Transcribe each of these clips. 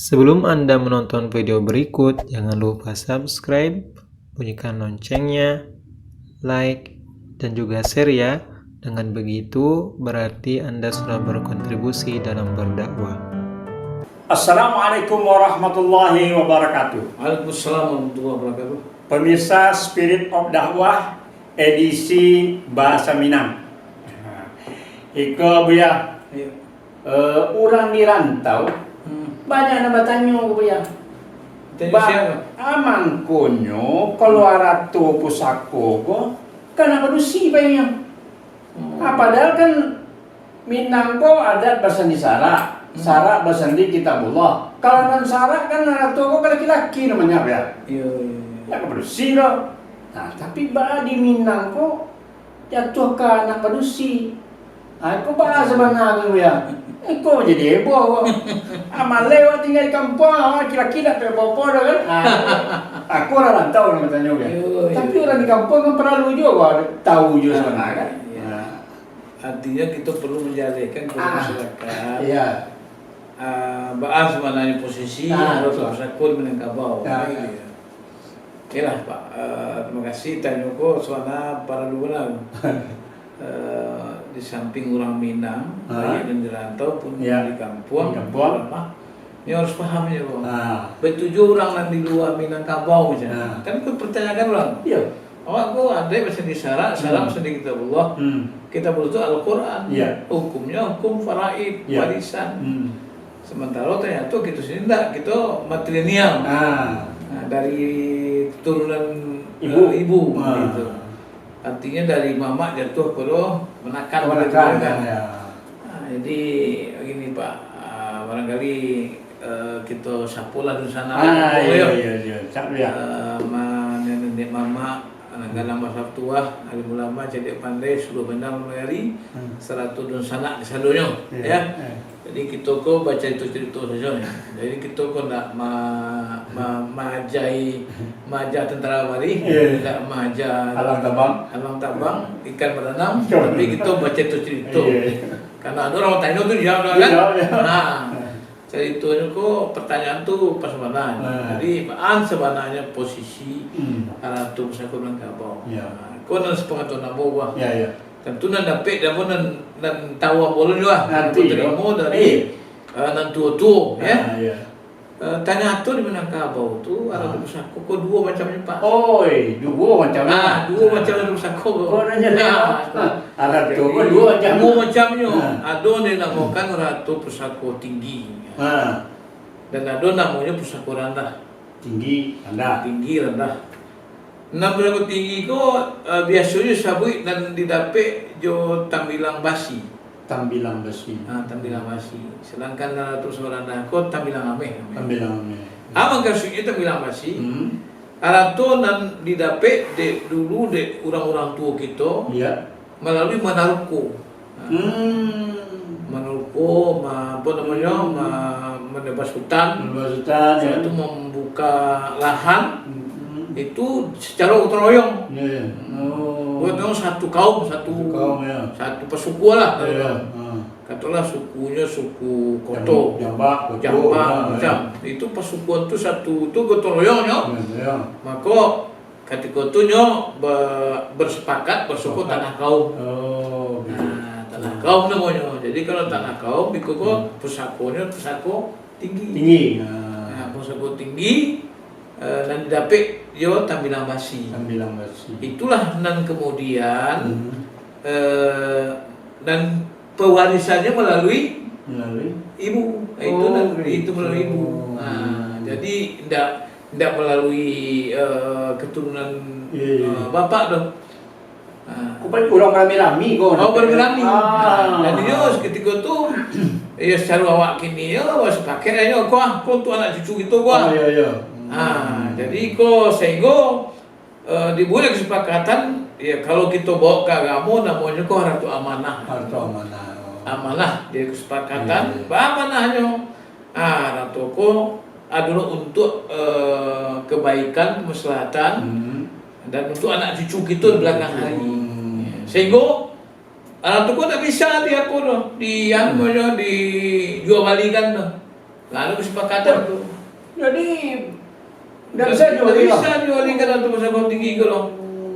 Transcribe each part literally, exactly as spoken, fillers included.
Sebelum Anda menonton video berikut, jangan lupa subscribe, bunyikan loncengnya, like, dan juga share ya. Dengan begitu, berarti Anda sudah berkontribusi dalam berdakwah. Assalamualaikum warahmatullahi wabarakatuh. Waalaikumsalam warahmatullahi wabarakatuh. Pemirsa Spirit of Dakwah, edisi Bahasa Minang. Iko, Buya. Iya. Eh, urang di rantau, Hmm. banyak nan batanyo ka Buya. Tanyo Ba-, siapa? ah, mangkonyo, kalau arato pusako ko, kan nak badusi painyo. Hmm. Ah, padahal kan Minang ko adat basandi sarak, Hmm. sarak basandi Kitabullah. Kalau nan sarak kan arato ko ka laki-laki namonyo, Buya. Iya, iya, iya. Nak ka badusi doh. Nah, tapi baa di Minang ko jatuah ka anak padusi. Ah, iko baa sabananyo, Buya? Iko jadi heboh ko. Ah, maleh awak tingga di kampuang, awak laki-laki ndak tahu apo-apo doh kan? Ah, aku urang rantau nan batanyo, Buya. Yo, yo. Tapi urang di kampuang kan paralu juo ko tahu juo sabananyo kan? Iya. Nah. Artinya kita perlu menjelaskan kepada Ah, masyarakat. iya. Ah, baa sabananyo posisi Ah, atau betul. pusako di Minangkabau. Ah, Nah, iya. iya. Oke lah, Pak. Eh, terima kasih. Tanyo ko suana paralu bana. Eh, di samping urang Minang, Ah. baik nan di rantau pun Ya. di kampuang, Di kampuang. ulama, nyo harus paham nyo ko. Ah. Baitu juo urang nan di lua Minangkabau misalnyo. Ah. Kan ko pertanyakan urang. Iya. Awak ko adaik basandi sarak, sarak Hmm. basandi Kitabullah. Hmm. Kitabullah tu Al-Quran. Iya. Hukumnyo hukum faraid, Iya. warisan. Hmm. Sementara tanyato kito sini ndak, kito matrilineal. Ah. Nah, dari keturunan, Ibu. eh, ibu, Ah. gitu. Artinya dari mamak jatuah kepada manakan, Manakan, gitu kan. ya. Nah, jadi gini, Pak. Ah, barangkali, eh, kito sapolah dunsanak Ah, boleh, iya, ya? iya, iya. Siap, ya. Eh, ma-, nenek mamak, anak Hmm. gadang basar tuah, alim ulama, cadiak pandai, suluah bana malayari, Hmm. sarato dunsanak kasadonyo, Iya, ya. iya. Jadi, kito ko bacarito-carito sajo, ya. Jadi, kito ko ndak ma-, ma-, maajai, maaja tantara bari, Iya. ndak maaja Alang tabang. alang tabang, ikan baranam, Ikan tapi baranam. kito bacarito-carito. Iya. Karena ado urang tanyo tu jawab, kan? Iya, iya. Nah, caritonyo ko, pertanyaan tu pas bana. Nah. Jadi, baa sabananyo posisi Hmm. arato pusako Minangkabau. Iya. Nah, ko nan sapangatahuan ambo, Buya. Iya, iya. Tantu nan dapek dek ambo nan, nan tahu ambo alun juo lah. Nanti, Ambo tarimo yo. dari, Iya. eh, nan tuo-tuo, ya. Ah, iya. Eh, tanyato di Minangkabau tu, Ah. arato pusako ko duo macamnyo, Pak. Oi, duo macamnyo. Ah, duo Ah. macam arato pusako ko. Oh, nan jaleh. Ah. Ah, arato ko Jadi, duo macam. duo macamnyo. Ah. Ado nan dinamokan arato pusako tinggi. Ah. Dan ado namonyo pusako randah. Tinggi, randah. Tinggi, randah. Nan pusako tinggi ko, eh, biasonyo sabuik nan didapek jo tambilang basi. Tambilang basi. Ha, tambilang basi. Sedangkan nan pusako randah ko tambilang ameh namonyo. Tambilang ameh. Apo mukasuiknyo tambilang basi? Hmm. Arato nan didapek dek dulu dek urang-urang tuo kito, Iya. malalui manaruko. Nah, Hmm. manaruko, ma-, apo namonyo, Hmm. ma-, manebas hutan. Manebas hutan, ya. Sudah tu mambuka lahan, Hmm. itu secara gotong royong. Ya, ya. Hmm. Oh. Gotong royong satu kaum, satu, Satu kaum, ya. satu pasukuan lah, Ya, ya. Ha. Katakanlah sukunyo suku Koto. Jam-, Jambak, Koto, Jambak, ha, ya. macam. Itu pasukuan tu satu, tu gotong royongnyo. Ya, ya. Mako, Katiko tu nyo ba-, bersepakat basuko Sepakat. tanah kaum. Oh, gitu. Nah, tanah kaum namonyo. Jadi, kalau tanah kaum, iko ko Hmm. pusakonyo pusako tinggi. Tinggi. Nah. Nah, pusako tinggi, eh, nan didapek yo tambilang basi. Tambilang basi. Itulah nan kemudian, Hmm. eh, nan pewarisannyo melalui Melalui? ibu. Itu Oh, nan, gitu. itu melalui ibu. Nah, Hmm. jadi ndak, ndak melalui, eh, keturunan, Iya, iya. eh, bapak tu. Nah. Kok paling urang berami-rami ko, Oh, nak berami-rami. Ah. Nah, jadi yo, seketiko tu, yo, secara awak kini, yo, wah, sepaket aja, ko, ah, ko untuk anak cucu kito, ko, ah. Oh, iya, iya. Ah, Hmm. jadi ko, sehingga Eh, dibuek kesepakatan, ya, kalau kito bawa ka agamo, namonyo ko harato amanah. Harato amanah, oh. Amanah, jadi kesepakatan, Iya, iya. ba amanahnyo. Ah, harato ko adolah untuk, eh, kebaikan, kemaslahatan, Hmm. dan untuk anak cucu kito di belakang hari. Hmm. Ya, sehingga harato ko ndak bisa di apo tu, di, anu, Hmm. namonyo, dijua balikan tu. Lalu kesepakatan tu. Jadi, ndak bisa dijual lah. Ndak bisa dijual kan harto pusako tinggi ko lo.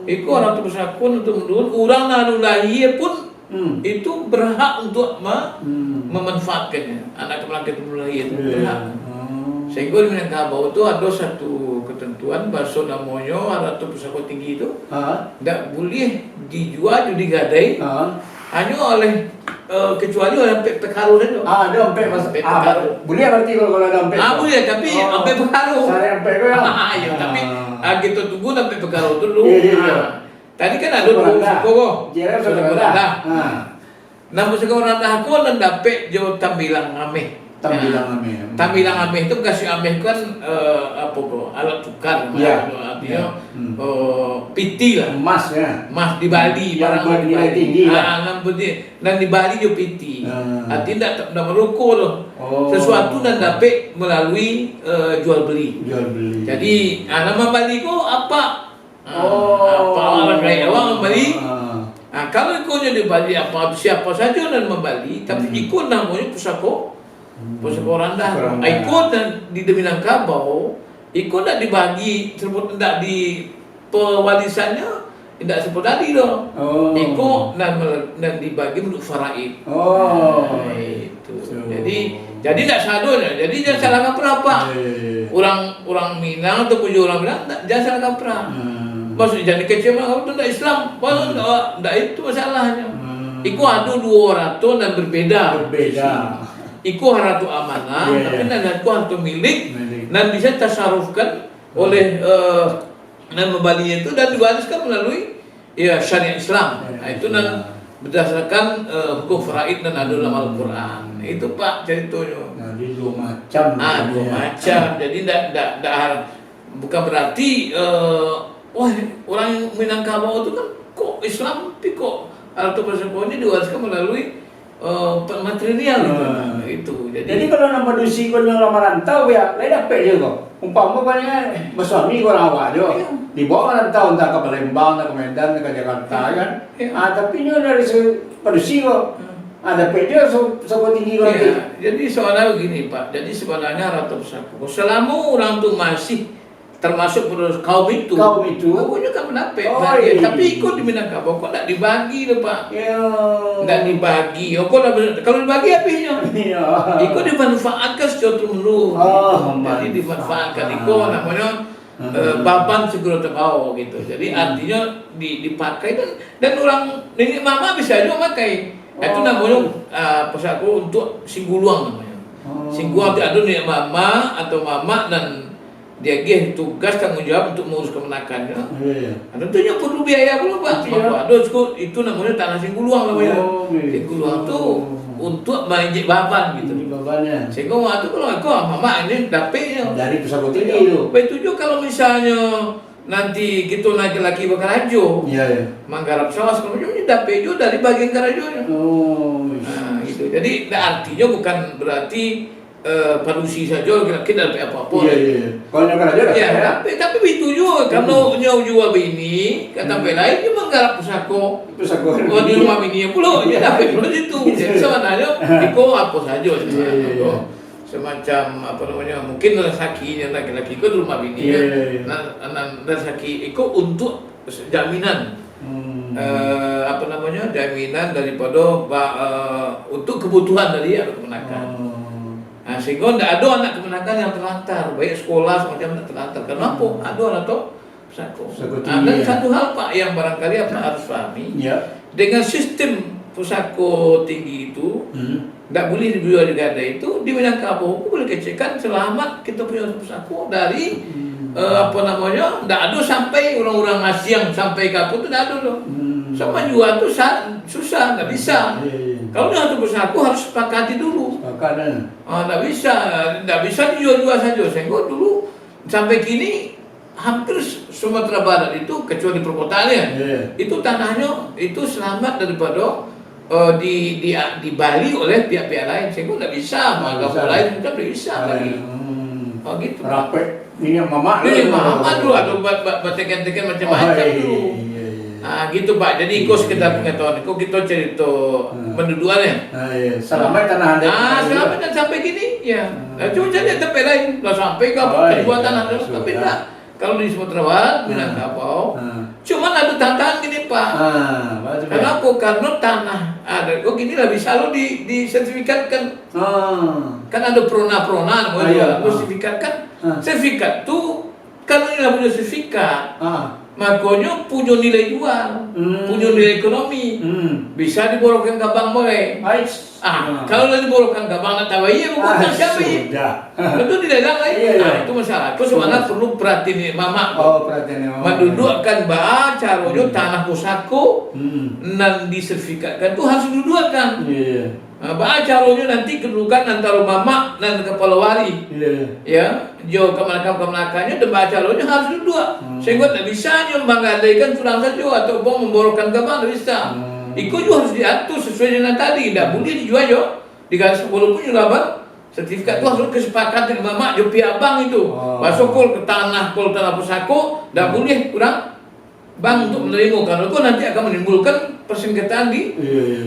Iko harto pusako nan turun-menurun, urang nan alun lahia pun Hmm. itu berhak untuk ma-, Hmm. memanfaatkannya. Anak keponakan tu alun lahia tu Iya. berhak. Hmm. Sehingga di Minangkabau tu ado satu ketentuan, bahaso namonyo harto pusako tinggi tu Ha? ndak buliah dijual jo digadai Ha? hanyo oleh, eh, kecuali oleh ampek pekaro sajo. Ah, ado ampek mas-, Ampek ah, pekaro. Buliah berarti kalau, kalau ado ampek Ah, tu? buliah, tapi Oh. ampek pekaro. Sari ampek ko yo? Ah, iyo, tapi, Ah. ah, kito tunggu ampek pekaro tu dulu. Iyo, iyo, iyo. Ah. Tadi kan ado Suku dua Randah. suku ko. Iyo, Suku Suku Randah. Randah. Ah. Nah, pusako Randah ko nan dapek jo tambilang ameh. Tambilang Nah, ameh. tambilang ameh tu, kasi ameh kan, eh, apo ko, alat tukar, Iyo. artinyo, Iyo. Hmm. eh, piti lah. Emas, yo. Emas di Bali, Yang barang bernilai di Bali. tinggi lah. Ah, nan piti, nan di Bali jo piti. Ah. Arti ndak, ndak maroko tu. Oh. Sesuatu nan dapek melalui, eh, jual beli. Jual beli. Jadi, ah, nan mambali ko apak. Ah, Oh. apak awak, rakyat awak mambali. Ah. Ah, kalau ikonyo dibali apak tu, siapa sajo nan mambali, tapi Hmm. iko namonyo pusako, Hmm. pusako Randah. Pusako Randah. Ah, iko nan di, di Minangkabau, iko ndak dibagi, seruput-, ndak di, pewalisannyo indak sarupo tadi doh. Oh. Iko nan mele-, nan dibagi menurut faraid. Oh. Nah, itu. So. Jadi, jadi ndak sadonyo. Jadi, jan salah kaprah, Pak. Iya, iya, iya. Urang, urang Minang atau pun urang Minang, ndak, jan salah kaprah. Hmm. Maksudnyo, jan dikecek Minangkabau tu ndak Islam. Padahal Hmm. ndak, ndak itu masalahnyo. Hmm. Iko ado duo harto nan berbeda. Berbeda. Iko harto amanah, Iya, tapi iya. nan iko harto milik, Milik. nan bisa tasarufkan Hmm. oleh, eh, nan mambalinyo tu dan diwariskan melalui, ya, syariat Islam. Syariat Nah, itu nan Islam. berdasarkan, eh, hukum faraid nan ado dalam Hmm. Al-Quran. Itu, Pak, caritonyo. Jadi, duo macam Ah, duo rupanya. macam. Jadi, ndak, ndak, ndak har-, bukan berarti, eh, wah, urang Minangkabau tu kan kok Islam, tapi kok harto pusako ni diwariskan melalui eh, pa-, matrilial gitu. Hmm. Nah, itu. Jadi, Jadi, kalau nan padusi ko nyo lah marantau, yo, lai dapek juo ko. Umpamo ko nyo basuami ko urang awak juo. Iya. Dibaok marantau, antah ka Palembang, antah ka Medan, antah ka Jakarta, Iya. kan. Iya. Ah, tapi nyo dari se-, padusi ko. Hmm. Ah, dapek juo se-, sako tinggi ko Iya. nanti. Jadi, soalnyo begini, Pak. Jadi, sebenarnyo harto pusako, selamo urang tu masih termasuk pado kaum itu. Kaum itu. Aku juga mendapat Oh, bahagian. iya. Tapi iko di Minangkabau, kok ndak dibagi tu, Pak? Ya. Ndak dibagi. Iko lah bener. Kalau dibagi, habisnyo. Iya. Iko dimanfaatkan secara turun-menurun. Oh, Jadi, dimanfaatkan. Iko manfaat. namonyo, Hmm. eh, baban seguro tabao gitu. Jadi, Hmm. artinyo di-, dipakai dan, dan urang niniak mamak bisa juo makai. Itu Oh. namonyo, ah, pusako untuk singguluang namonyo. Oh. Singguluang tu ado niniak mamak atau mamak nan diagiah tugas tanggung jawab untuk mengurus kemenakannyo. Iya, iya. Ah, tentunyo perlu biaya pulo, Pak. Iya. Sebab ado suku, itu namonyo tanah singguluang namonyo. Oh, iya. Singguluang tu untuk mainjek baban gitu. Mainjek baban, ya. Sehingga waktu tu kalau aku, ah, mamak ni dapeknyo. Dari pusako tinggi tu. Baik tu juo kalau misalnyo nanti kito laki-laki bakarajo, Iya, iya. manggarap sawah segala macam, ni dapek juo dari bagian karajonyo. Oh, iya. Nah, gitu. Jadi, ndak artinyo bukan berarti eh, padusi sajo, kira-kira dapek apo-apo. Iya, iya, iya. Kalau nyo karajo dapek, Iya, ya? tapi, tapi bitu juo, kalau Hmm. nyo jua bini, ka tampek Hmm. lain, nyo manggarap pusako. Pusako. Kalau di rumah bini pulo, nyo Iya. dapek pulo situ. Jadi, Iya. sabananyo, iko apo sajo Iya, iya, sebenarnyo, iya. ko. Semacam, apo namonyo, mungkin rezeki nyo laki-laki ko di rumah bini, Iya, kan? iya, iya. Nan, nan rezeki iko untuk jaminan. Hmm. Eh, apo namonyo, jaminan daripado ba-, eh, untuk kebutuhan dari anak keponakan. Hmm. Nah, sehingga ndak ado anak keponakan yang terlantar, baik sekolah semacam ndak terlantar. Karena apo? Hmm. Ado harto pusako. Pusako Nah, tinggi, dan ya. satu hal, Pak, yang barangkali Apak harus pahami, Ya. dengan sistem pusako tinggi itu, Hmm. ndak buliah dijual digadai itu, di Minangkabau pun buliah kecekkan selamat kito punyo pusako dari, Hmm. eh, apo namonyo, ndak ado sampai urang-urang asiang sampai ka apo tu ndak ado tu. Hmm. So, manjua tu sa-, susah, ndak bisa. Iya, iya. Kalau nyo harto pusako harus sepakati dulu. Sepakat, kan? Ah, ndak bisa, ndak bisa dijua-jua sajo. Sehingga dulu sampai kini hampir Sumatera Barat itu, kecuali perkotaan, ya, Iya. itu tanahnyo itu selamat daripado, eh, di, di, dibali oleh pihak-pihak lain, sehingga ndak bisa, Ndak agamo bisa. lain kan ndak bisa Lain. lagi. Hmm. Oh, gitu. Rapek niniak mamak Niniak dulu. mamak dulu, atau ba-, ba-, bateken-teken macam-macam Oh, iya, dulu. iya, iya. Ah, gitu, Pak. Jadi, iko sekedar pengetahuan. Iko kito carito manduduak, ya. Ah, iya. Salamaik tanah adat. Ah, salamaik dan sampai kini, ya. Nah, cuma cari tempat lain. Lah sampai ke apa? Kedua tanah adat. Tapi tak. Kalau di Sumatera Barat, Minangkabau, cuman ada tantangan gini, Pak. Ah, apa tu, Pak? Kenapa? Karena tanah adat kok gini lah bisa lo di, disertifikatkan. Ah. Kan ada prona-prona, sertifikat kan. Ah. Sertifikat tu, kalau dia lah punya sertifikat, makonyo punya nilai jual, punya nilai ekonomi. Bisa diborongkan ke bank boleh. Ah, kalau lah diborongkan ke bank, nak tahu iya, bukan siapa iya. Tentu dilelang lagi. Iya, iya. Ah, itu masalah. Itu sebenarnya perlu perhatian ni, mamak tu. Oh, perhatian ni, mamak. Manduduakkan ba caronyo tanah pusako nan disertifikatkan tu harus diduduakkan. Iya, iya. Ah, ba caronyo nanti kedudukan antara mamak dan kepala wali. Iya, iya. Ya, jo kamanakan-kamanakannyo dan ba caronyo harus duduak. Sehingga tak bisa nyo manggadaikan surang sajo ataupun memborongkan ke bank, tak bisa. Iko juga harus diatur sesuai dengan tadi. Tak boleh dijual jo di garis, walaupun juga bank sertifikat tu harus kesepakatan mamak jo pihak bank itu. Oh. Baso kol ke tanah, kol tanah pusako, tak boleh kurang bank untuk menerima, karena itu nanti akan menimbulkan persengketaan di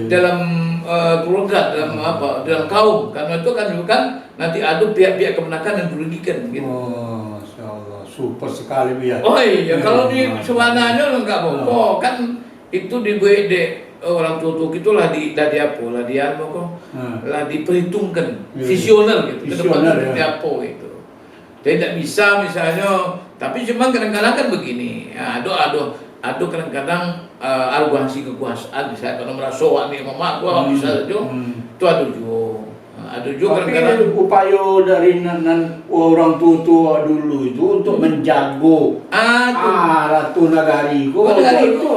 dalam, eh, keluarga, dalam apa, dalam kaum. Karena itu akan menimbulkan nanti ada pihak-pihak kemenakan yang dirugikan, gitu. Oh, Masya Allah. Super sekali, Bu, ya. Oh iya, kalau di sebenarnya enggak apa-apa, kan itu dibuat dek orang tua-tua gitulah, di, dah di apa, lah di apa kok, lah diperhitungkan, visioner gitu, ke depan seperti apa gitu. Jadi tak bisa misalnya, tapi cuma kadang-kadang kan begini, ya, ada, ada, ada kadang-kadang, eh, arogansi kekuasaan, misalnya kalau merasa awak ni mamak, wah, bisa saja, itu ada juga. Nah, ada juga kadang-kadang upayo dari nan, nan orang tua-tua dulu itu untuk menjago, ah, tu, ah, ratu nagari ko, oh, nagari tu.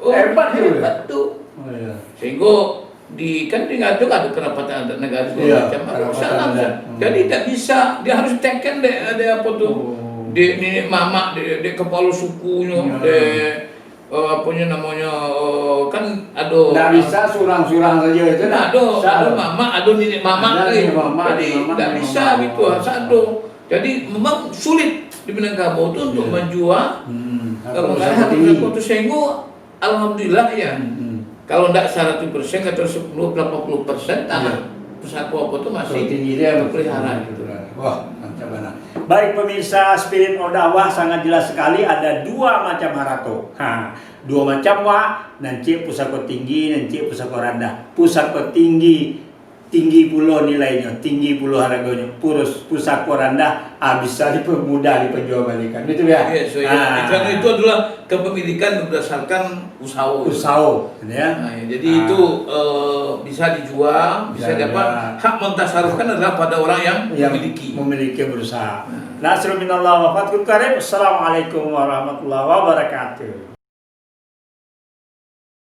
Oh, hebat tu. Hebat tu. Oh, iya. Sehingga di, kan di ngatur kan ada kerapatan adat nagari segala macam. Iya, kerapatan adat. Jadi tak bisa, dia harus teken dek, dek apa tu? Oh. Dek niniak mamak, dek, dek kepala sukunyo, dek, eh, aponyo namonyo, eh, kan ado. Ndak bisa surang-surang saja itu, ndak? Ado, ado mamak, ado niniak mamak lagi. Jadi ndak bisa gitu, harus ado. Jadi memang sulit di Minangkabau tu untuk menjual, eh, menggalakkan tu sehingga Alhamdulillah, ya. Kalau ndak saratus persen, atau sepuluh, lapan puluh persen tanah pusako apa tu masih terpelihara gitu. Wah, mantap bana. Baik, pemirsa Spirit of Dakwah, sangat jelas sekali ada dua macam harato. Ha, dua macam wa, nan ciek pusako tinggi, nan ciek pusako randah. Pusako tinggi tinggi pulo nilainyo, tinggi pulo haragonyo. Purus-, pusako randah, ah, bisa dipermudah diperjualbalikan. Betul, ya? Ya, so, ya. Ah. Karena itu adalah kepemilikan berdasarkan usaha. Usaha, ya. Nah, ya, jadi itu, eh, bisa dijual, bisa diapa, hak mentasarufkan adalah pada orang yang memiliki. Memiliki, berusaha. Nah. Nasrul minallah wa fathun qarib. Assalamualaikum warahmatullahi wabarakatuh.